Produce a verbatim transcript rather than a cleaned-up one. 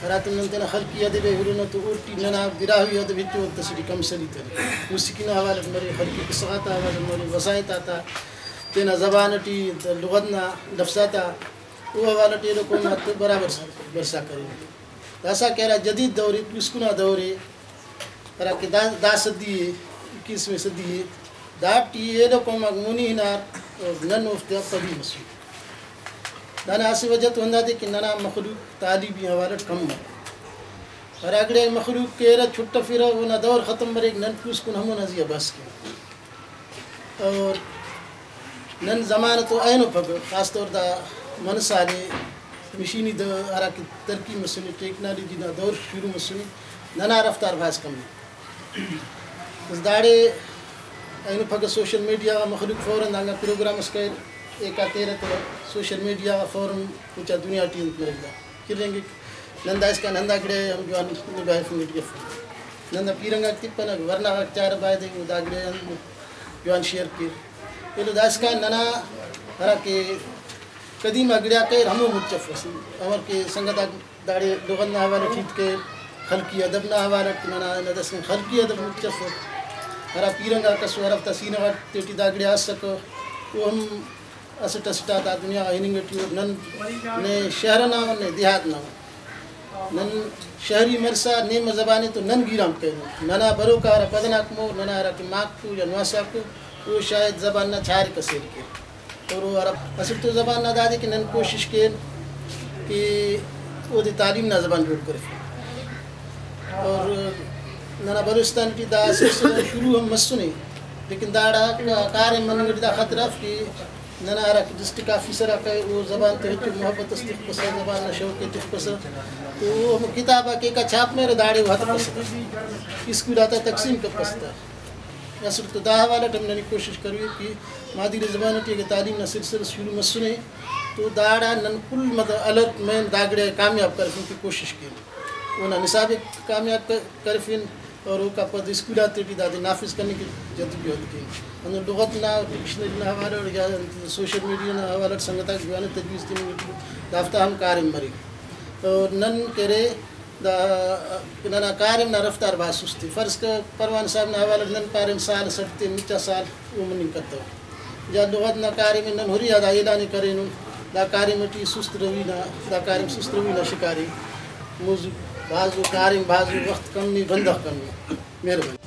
ہراتم نن تینا خلقی ادب ءِ ہُرنہ تو اوٹی ننا براہوئی ادب ہچو وخت اسیٹی کم سلیتنے۔ موسیقی نا حوالہ اٹ مرے، خلقی قصہ غاتا حوالہ اٹ مرے، وساہت آتا تینا زبان اٹی لغت نا لفظ آتا او حوالہ اٹ ایلو قوم آتے برابر برسا کرینو۔ داسہ کہ ہرا جدید دور ءِ، پوسکن آ دور ءِ، ہرا کہ دا، دا صدی ءِ، اکیسویں صدی ءِ، داٹی ایلو قوم آک مونی ہنار اور نن اوفتے آ پدی مسن۔ دانا اسہ وجہ تو ہندادے کہ ننا مخلوق تعلیمی حوالہ اٹ کم ءِ۔ ہرا گڑا مخلوق کہ ارٹ چھٹفرہ، اونا دور ختم مریک، نن پوسکن ہمونا زیہا بحث کین۔ اور نن زمانہ تو اینو پگہ، خاص طور دا منہ سال ءِ مشینی دور ہراکہ ترقی مسنے، ٹیکنالوجی نا دور شروع مسنے، ننا رفتار بھاز کم ءِ۔ بس داڑے اینو پگہ سوشل میڈیا غا مخلوق فوراً دانگا پروگرام اس کریر، ایکا تیرہ تہ سوشل میڈیا غا فوراً مچا دنیا ٹی انت مریک دا۔ چرینگک۔ نن دائسکان ہندا گڑا ءِ ہم جوان نباہفنگ ٹی افن۔ نن دا پیرنگ آک تپنہ، ورنا غاک چارہ بایدے او دا گڑا ءِ ہم جوان شیئر کیر۔ ایلو دائسکان ننا ہرا کہ قدیم آ گڑاک اریر ہمو مچ افس۔ امر کہ سنگت آک داڑے لغت نا حوالہ ٹی ہیت کریر، خلقی ادب نا حوالہ ٹی ننا دائسکان خلقی ادب مچ افس۔ ہرا پیرنگ آک اسو ہرافتا سینہ غاک تیٹی دا گڑا اسکہ، او ہم اسٹ اسٹ آ دا دنیا غا ہننگ ٹی ءِ۔ نن نے شہر ئنا ان، نے دیہات نا ان۔ نن شہری مرسا نیمہ زبان ءِ تو نن گیرام کرینن۔ ننا بروکا ہرا پدناک مور، ننا ہرا کہ ماک تو یا نواساک او، او شاید زبان نا چھارک اسیل کیر۔ اور او ہرا اسٹ تو زبان نا دادے کہ نن کوشش کین کہ اودے تعلیم نا زبان جوڑ کرفین۔ اور ننا بلوچستان ٹی دا سلسلہ شروع ہم مسنے، لیکن داڑا کاریم مننگ ٹی دا خطرہ اف کہ ننا ہرا کہ ڈسٹرکٹ آفیسر آک ءِ، او زبان تے ہچو محبت اس تخپسہ، زبان نا شوق ءِ تخپسہ، تو او ہمو کتاب آک ایکا چھاپ مریرہ، داڑے او ہتپسہ تہ، اسکول آتا تقسیم کپسہ تہ۔ اسٹ تو دا حوالہ ٹی ہم ننے کوشش کروئی کہ مادری زبان ٹی اگہ تعلیم نا سلسلہ شروع مسنے تو داڑا نن کل مطلب الرٹ مین، دا گڑا ءِ کامیاب کرفنگ کہ کوشش کین۔ اونا نصاب ءِ کامیاب ک-، کرفین اور اوکا پد اسکول آتے ٹی دادے نافذ کننگ کہ جدوجہد کین۔ ہندن لغت نا، ڈکشنری نا حوالہ اٹ یا سوشل میڈیا نا حوالہ اٹ سنگت آک جوانو تجویز تننگ ٹی دافتا ہم کاریم مریک۔ اور نن کہ ارے دا ننا کاریم نا رفتار بھاز سست ءِ۔ فرض کہ پروان صاحب نا حوالہ اٹ نن پارین سال ئسٹ تے مچا سال او مننگ کتو۔ یا لغت نا کاریم ءِ نن ہُریا دا اعلان ءِ کرینن، دا کاریم ٹی سست روی نا، دا کاریم سست روی نا شکار ءِ۔ موضوع بھازو، کاریم بھازو، وخت کم ءِ، بندغ کم ءِ۔ مہربانی۔